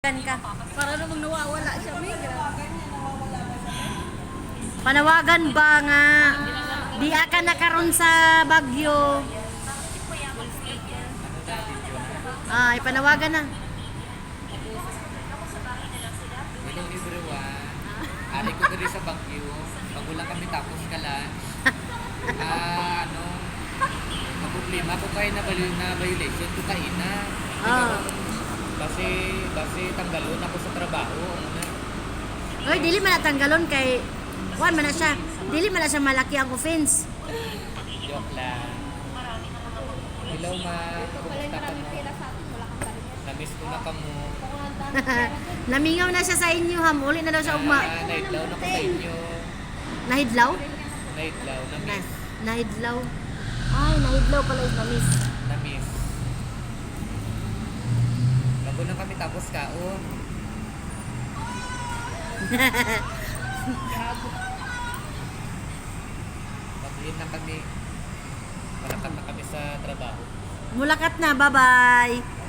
Ka. Para namang nawawala siya, may grabe. Panawagan ba nga di ka na karon sa Bagyo? Ay, panawagan na. Hello everyone. Ari ko diri sa Baguio. Bago lang kami tapos ka lunch. Ah, ano, problema ko kay na, na violation ko kaina. Ah. Base base tanggalon ako sa trabaho. Ano na. Oy, dili man natanggalon kay kuan man na siya. Dili man na siya malaki ang offense. Joke lang. Hello ma, kumusta ka mo? Namiss ko na kamo. Namingaw na siya sa inyo, ham. Uli na daw siya ugma. Ah, naidlaw na ko sa inyo. Nahidlaw? Naidlaw, Na, namiss. nahidlaw. Ay, nahidlaw pala is namiss. Namiss. Bago lang kami tapos kaon. Pag-in na kami. Malakat na kami sa trabaho. Mulakat na, bye-bye.